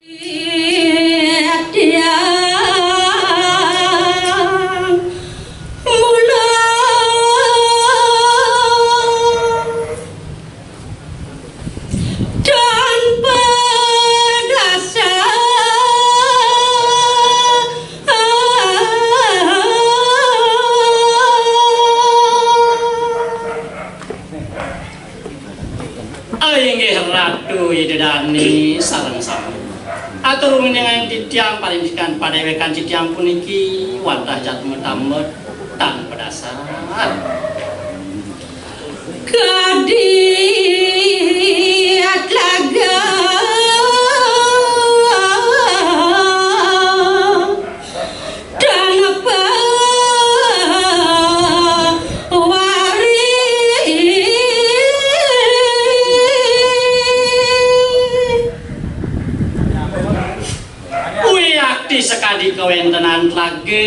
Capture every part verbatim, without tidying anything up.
Tiang mula tanpa dasar. Inggih Ratu Ida Dane sareng sami. Atur uninganing titiang parindikan padéwékan titiang puniki wantah jatma tambet tan pedasar. Kadi atlaga tanpa wari. Wiakti sakadi kawéntenan tlaga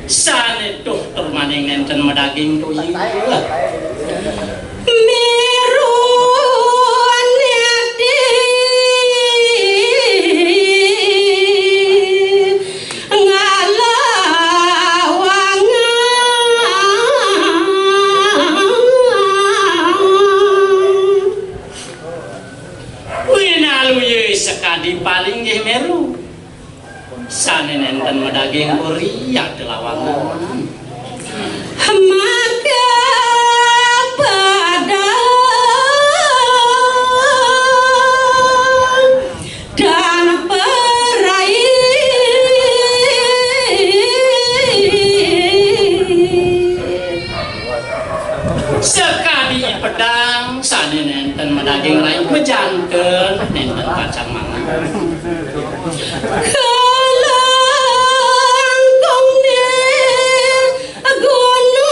sané tuh tur maning nénten madaging toya. Miru ati ngalawangan. Winaluya sakadi palinggih meru sané nénten madaging puri yata lawangan. Maka padang dan perai. Sakadi pedang sané nénten madaging rai, majanten nénten pacang mangan. Kalangkungné guna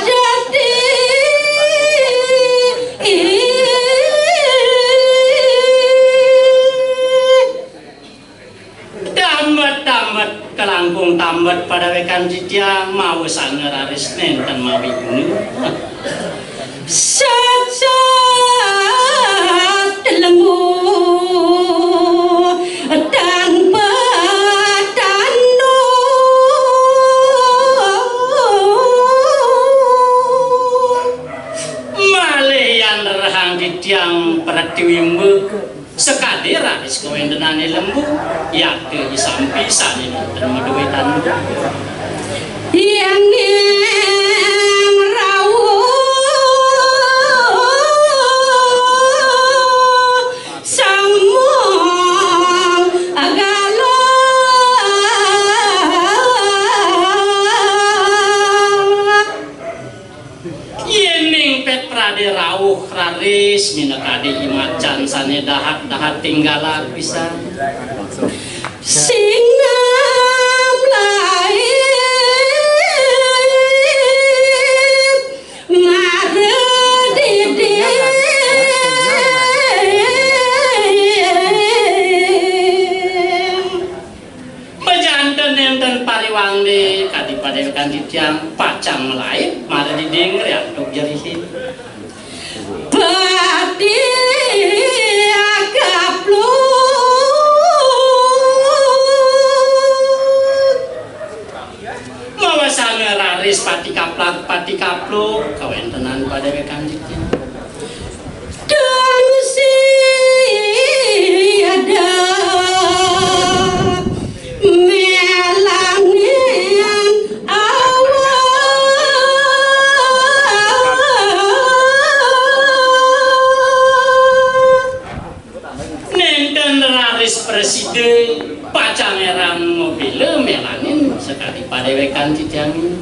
jati. Tambet-tambet kalangkung tambet padéwékan titiang mawa sanga raris nénten mawi guna. Sat-sat lembu tanpa tanduk. Malih yan rerehang titiang pratiwimba. Sakadi raris kawéntenané lembu, yata disampi sané nénten madué tanduk. Yén ing rauh sambung galak. Yéning pét pradé rauh raris minakadi i macan sané dahat-dahat tinggala pisan. Singa mlaib mara diding. Majanten nénten pariwangdé kadi padéwékan titiang pacang malaib mara diding riantuk jerihin. Pati akapluk. Mawa sanga raris pati kaplak, pati kapluk, kawéntenan padéwékan titiang. Dan sida mélangin awak. Nénten raris prasida pacang éra mabéla mélangin sakadi padéwékan titiangé.